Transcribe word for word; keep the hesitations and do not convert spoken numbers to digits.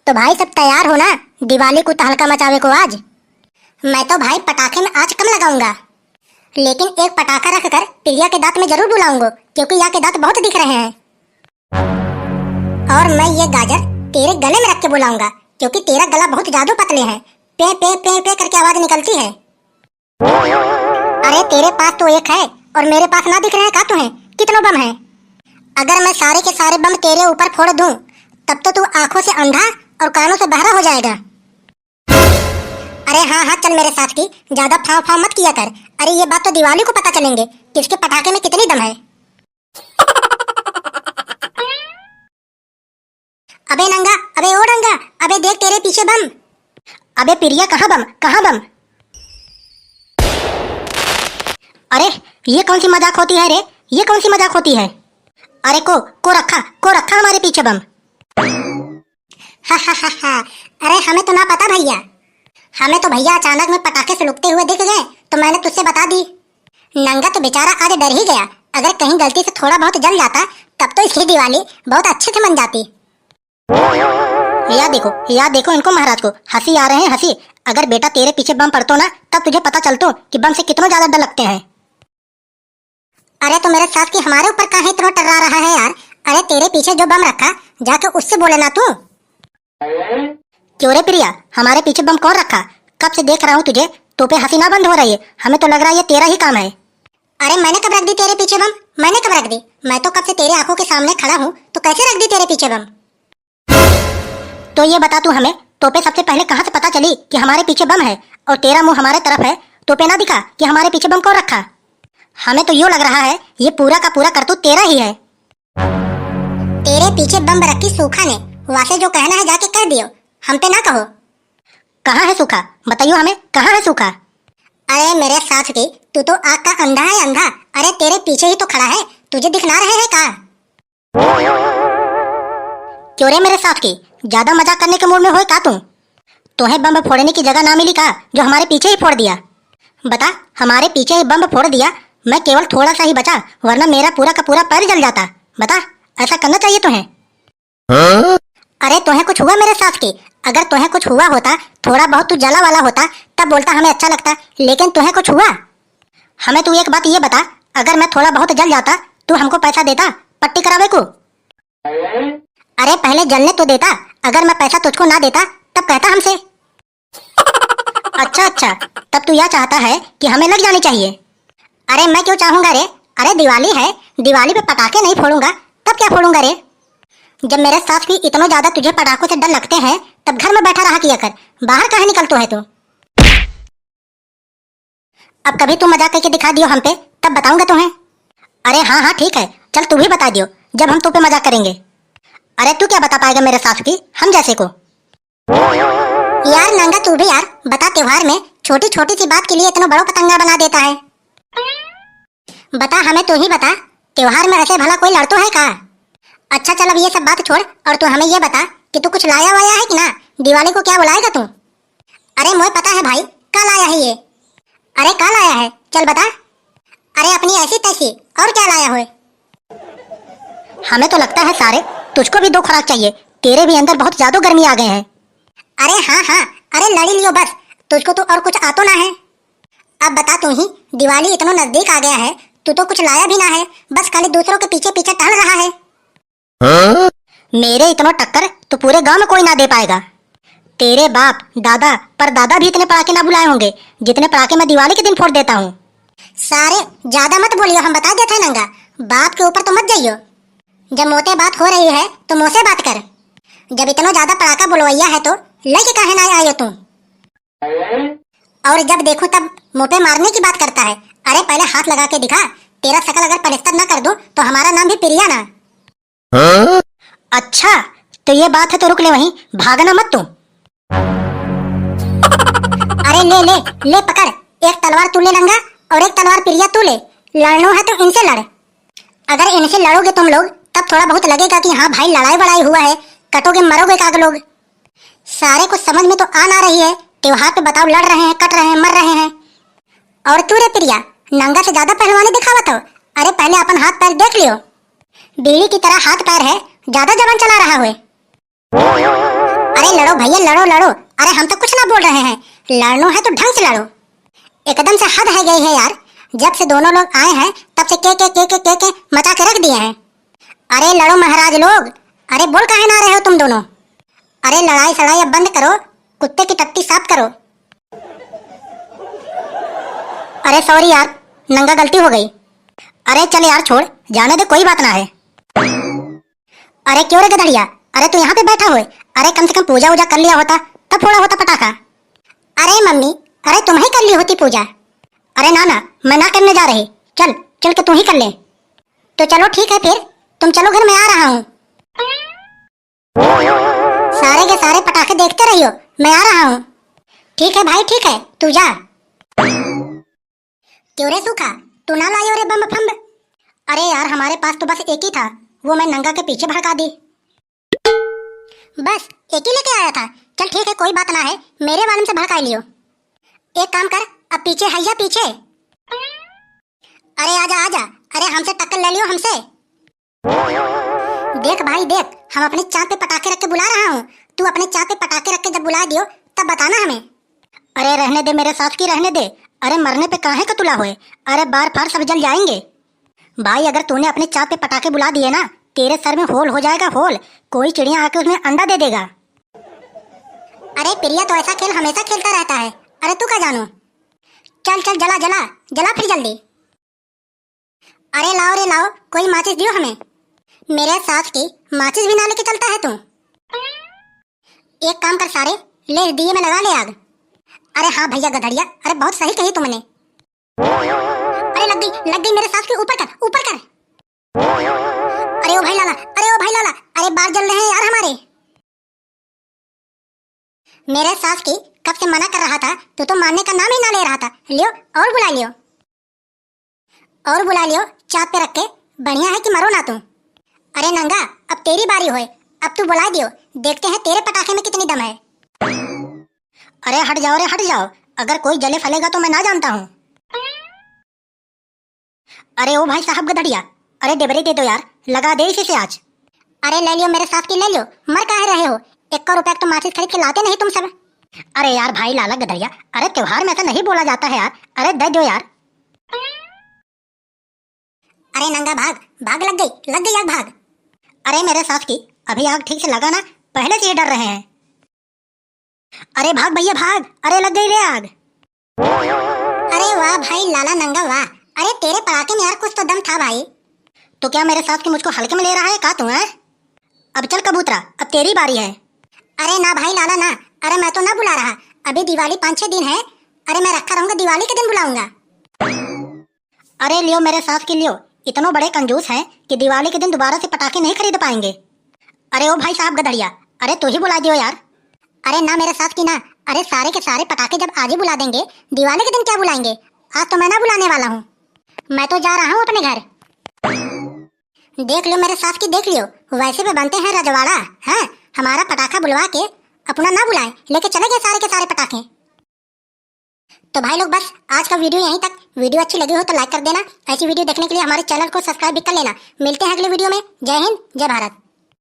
तो भाई सब तैयार हो ना, दिवाली को तहलका मचावे को आज। मैं तो भाई पटाखे में आँच कम लगाऊंगा, लेकिन एक पटाखा रखकर प्रिया के दांत में जरूर बुलाऊंगा, क्योंकि या के दांत बहुत दिख रहे हैं। और मैं ये गाजर तेरे गले में रख के बुलाऊंगा, क्योंकि तेरा गला बहुत ज्यादा पतले है। पे, पे, पे, पे करके आवाज निकलती है। अरे, तेरे पास तो एक है और मेरे पास ना दिख रहे हैं का तुम्हें? कितनों बम हैं? अगर मैं सारे के सारे बम तेरे ऊपर फोड़ दूं, तब तो तू आंखों से अंधा और कानों से बहरा हो जाएगा। अरे हाँ, हाँ, चल मेरे साथ की, ज्यादा फाव फाव मत किया कर। अरे, ये बात तो दिवाली को पता चलेंगे कि इसके पटाखे में कितनी दम है। अबे नंगा, अबे ओ नंगा, अबे देख तेरे पीछे बम। अबे प्रिया, कहाँ बम, कहाँ बम? अरे, ये कौन सी मजाक होती है रे? ये कौन सी मजाक होती है? अरे को, को रखा, को रखा हमारे पीछे बम? अरे हमें तो ना पता भैया, हमें तो भैया अचानक में पटाखे सुलगते हुए दिख गए तो मैंने तुझसे बता दी। नंगा तो बेचारा आज डर ही गया, अगर कहीं गलती से थोड़ा बहुत जल जाता तब तो इसकी दिवाली बहुत अच्छे से मन जाती। या देखो, या देखो इनको महाराज को, हंसी आ रहे हैं हंसी। अगर बेटा तेरे पीछे बम पड़तो ना तब तुझे पता चलतो कि बम से कितना ज्यादा डर लगते हैं। अरे तो मेरे सास की हमारे ऊपर काहे इतना टर्रा रहा है यार? अरे तेरे पीछे जो बम रखा, जाके उससे बोले ना तू। क्यों रे प्रिया, हमारे पीछे बम कौन रखा? कब से देख रहा हूँ तुझे, तो पे हंसी ना बंद हो रही है। हमें तो लग रहा है ये तेरा ही काम है। अरे मैंने कब रख दी तेरे पीछे बम? मैंने कब रख दी? मैं तो कब से तेरे आंखों के सामने खड़ा हूँ, तो कैसे रख दी तेरे पीछे बम? तो ये बता तू हमें, तोपे सबसे पहले कहाँ से पता चली कि हमारे पीछे बम है और तेरा मुंह हमारे तरफ है, तोपे ना दिखा कि हमारे पीछे बम कौन रखा? हमें तो यूं लग रहा है ये पूरा का पूरा करतूत तेरा ही है। तेरे पीछे बम रखी सूखा ने, वासे जो कहना है जाके कह दियो, हम पे ना कहो। कहाँ है सूखा? बताइयो हमें, कहाँ है सूखा? अरे मेरे सास की, तू तो आँख का अंधा है अंधा। अरे तेरे पीछे ही तो खड़ा है, तुझे दिख ना रहे हैं का? क्यों रे मेरे सास की, ज्यादा मजाक करने के मूड में होए का तू? तोहे बम फोड़ने की जगह ना मिली का, जो हमारे पीछे ही फोड़ दिया? बता, हमारे पीछे ही बम फोड़ दिया, मैं केवल थोड़ा सा ही बचा, वरना मेरा पूरा का पूरा पैर जल जाता। बता, ऐसा करना चाहिए तुम्हें? अरे तोहे कुछ हुआ मेरे सास की? अगर तोहे कुछ हुआ होता, थोड़ा बहुत तू जला वाला होता, तब बोलता हमें अच्छा लगता, लेकिन तोहे कुछ हुआ? हमें तू एक बात ये बता, अगर मैं थोड़ा बहुत जल जाता, तू हमको पैसा देता पट्टी करावे को? अरे पहले जलने तो देता, अगर मैं पैसा तुझको ना देता तब कहता हमसे। अच्छा अच्छा, तब तू यह चाहता है कि हमें लग जानी चाहिए? अरे मैं क्यों चाहूंगा रे? अरे दिवाली है, दिवाली पे पटाखे नहीं फोड़ूंगा तब क्या फोड़ूंगा रे? जब मेरे सास की इतना ज्यादा तुझे पटाखों से डर लगते हैं तब घर में बैठा रहा किया कर, बाहर काहे निकलतो है तू? अब कभी तू मजाक करके दिखा दियो हम पे, तब बताऊंगा तुम्हें। अरे हाँ हाँ ठीक है, चल तू भी बता दियो जब हम तो पे मजाक करेंगे। अरे तू क्या बता पाएगा मेरे सास की, हम जैसे को। यार नंगा तू भी यार, बता त्योहार में छोटी छोटी सी बात के लिए इतना बड़ा पतंगा बना देता है। बता हमें तू ही बता, त्योहार में ऐसे भला कोई लड़तो है का? अच्छा चल अब ये सब बात छोड़ और तू हमें ये बता कि तू कुछ लाया वाया है कि ना? दिवाली को क्या बुलाएगा तू? अरे मोए पता है भाई, का लाया है ये? अरे का लाया है, चल बता। अरे अपनी ऐसी तैसी, और क्या लाया होए? हमें तो लगता है सारे, तुझको भी दो खुराक चाहिए, तेरे भी अंदर बहुत ज्यादा गर्मी आ गए हैं। अरे हाँ हाँ, अरे लड़ी लियो बस, तुझको तो और कुछ आतो ना है। अब बता तू ही, दिवाली इतना नजदीक आ गया है, तू तो कुछ लाया भी ना है, बस खाली दूसरों के पीछे पीछे टहल रहा है। मेरे इतना टक्कर तो पूरे गांव में कोई ना दे पाएगा। तेरे बाप, दादा, परदादा भी इतने पड़ाके ना बुलाए होंगे, जितने पड़ाके मैं दिवाली के दिन फोड़ देता हूँ। सारे, ज्यादा मत बोलियो, हम बता देते हैं नंगा, बाप के ऊपर तो मत जाइयो। जब मोते बात हो रही है, तो मोसे बात कर। जब इतना ज्यादा पड़ाका बुलवैया है, तो लेके काहे ना आयो तू? और जब देखूं तब मुंह पे मारने की बात करता है। अरे पहले हाथ लगा के दिखा, तेरा शकल अगर पलस्तर ना कर दूं तो हमारा नाम भी प्रिया ना। हाँ? अच्छा, तो ये बात है तो रुक ले वहीं, भागना मत तू। अरे ले ले, ले पकड़, एक तलवार तू ले नंगा और एक तलवार प्रिया तू ले, लड़नो है तो इनसे लड़। अगर इनसे लड़ोगे तुम लोग तब थोड़ा बहुत लगेगा कि हाँ भाई लड़ाई वड़ाई हुआ है, कटोगे मरोगे काग लोग। सारे को समझ में तो आ ना रही है, त्योहार पे बताओ लड़ रहे हैं, कट रहे हैं, मर रहे हैं। और तू रे प्रिया, नंगा से ज्यादा पहलवानी दिखावत हो। अरे पहले अपन हाथ पैर देख लियो। बीड़ी की तरह हाथ पैर है, ज्यादा जबान चला रहा होए। तो भैया लड़ो लड़ो, अरे हम तो कुछ ना बोल रहे हैं, लड़नो है तो ढंग से लड़ो। एकदम से हद है गई है यार, जब से दोनों लोग आए हैं तब से के के के के के के मचा के रख दिए हैं। अरे लड़ो महाराज लोग, अरे बोल काहे ना रहे हो तुम दोनों? अरे लड़ाई सड़ाई अब बंद करो, कुत्ते की टट्टी साफ करो। अरे सॉरी यार, नंगा गलती हो गई। अरे चल यार छोड़, जाने दे, कोई बात ना है। अरे क्यों रे गधड़िया, अरे तू यहाँ पे बैठा हुए, अरे कम से कम पूजा वूजा कर लिया होता, तब फोड़ा होता पटाखा। अरे मम्मी, अरे तुम ही कर ली होती पूजा। अरे ना ना, मैं ना करने जा रही, चल चल के तू ही कर ले। तो चलो ठीक है फिर, तुम चलो घर, मैं आ रहा हूँ। सारे के सारे पटाखे देखते रहियो, मैं आ रहा हूँ। ठीक है भाई ठीक है, तू जा। क्यों रे सूखा, तू ना लायो रे बम फम्ब? अरे यार हमारे पास तो बस एक ही था, वो मैं नंगा के पीछे भड़का दी। बस एक ही लेके आया था। चल ठीक है, कोई बात ना है, मेरे वाले से भड़का लियो। एक काम कर, अब पीछे हैया पीछे। अरे आजा आजा, अरे हमसे टक्कर ले लियो हमसे। देख भाई देख, हम अपने चाँद पे पटाखे रख के बुला रहा हूँ, तू अपने चाँद पे पटाखे रख के जब बुला दियो तब बताना हमें। अरे रहने दे मेरे सास की, रहने दे। अरे मरने पे काहे का तुला होए? अरे बार फार सब जल जाएंगे। भाई अगर तूने अपने चाँद पे पटाखे बुला दिए ना, तेरे सर में होल हो जाएगा होल, कोई चिड़िया आके उसमें अंडा दे देगा। अरे प्रिया तो ऐसा खेल हमेशा खेलता रहता है, अरे तू का जानू। चल चल जला जला, जला फिर जल्दी। अरे लाओ रे लाओ, कोई माचिस दियो हमें। मेरे सास की माचिस भी ना लेके चलता है तू। एक काम कर सारे, ले इस दिए में लगा ले आग। अरे हाँ भैया गधड़िया, अरे बहुत सही कही तुमने। अरे लग गई, लग गई मेरे सास के, ऊपर कर, ऊपर कर। अरे ओ भाई लाला, अरे ओ भाई लाला, अरे बार जल रहे हैं यार हमारे। मेरे सास की कब से मना कर रहा था, तू तो मानने का नाम ही ना ले रहा था। लियो और बुला लियो, और बुला लियो, चाँद पे रख के। बढ़िया है कि मरो ना तू। अरे नंगा, अब तेरी बारी होए, अब तू बुला दियो, देखते हैं तेरे पटाखे में कितनी दम है। अरे हट जाओ रे हट जाओ, अगर कोई जले फलेगा तो मैं ना जानता हूँ। अरे ओ भाई साहब गधड़िया, अरे डेबरी दे दो यार, लगा दे इसी से आज। अरे ले लियो मेरे सास की, ले लियो, मर काहे रहे हो? एक रुपया की तो माचिस खरीद के लाते नहीं तुम सब। अरे यार भाई लाला गधड़िया, अरे त्योहार में ऐसा नहीं बोला जाता है यार, अरे दे दो यार। अरे नंगा भाग भाग, लग गई लग गई आग, भाग। अरे मेरे सास की, अभी आग ठीक से लगा ना, पहले से ही डर रहे हैं। अरे भाग भैया भाग, अरे लग गई रे आग। अरे वाह भाई लाला नंगा वाह, अरे तेरे पड़ाके में यार कुछ तो दम था भाई। तो क्या मेरे सास की मुझको हल्के में ले रहा है का तू, हैं? अब चल कबूतरा, अब तेरी बारी है। अरे ना भाई लाला ना, अरे मैं तो ना बुला रहा, अभी दिवाली पाँच छह दिन है, अरे मैं रखा रहूंगा, दिवाली के दिन बुलाऊंगा। अरे लियो मेरे सास की लियो, इतनो बड़े कंजूस हैं कि दिवाली के दिन दोबारा से पटाखे नहीं खरीद पाएंगे। अरे ओ भाई साहब गधड़िया, अरे तू ही बुला दियो यार। अरे ना मेरे सास की ना, अरे सारे के सारे पटाखे जब आज ही बुला देंगे, दिवाली के दिन क्या बुलाएंगे? आज तो मैं ना बुलाने वाला हूँ, मैं तो जा रहा हूँ अपने घर। देख लियो मेरे सास की, देख लियो, वैसे भी बनते हैं रजवाड़ा, हैं? हमारा पटाखा बुलवा के अपना ना बुलाए, लेके चले गए सारे के सारे पटाखे। तो भाई लोग बस आज का वीडियो यहीं तक। वीडियो अच्छी लगी हो तो लाइक कर देना। ऐसी वीडियो देखने के लिए हमारे चैनल को सब्सक्राइब भी कर लेना। मिलते हैं अगले वीडियो में। जय हिंद, जय भारत।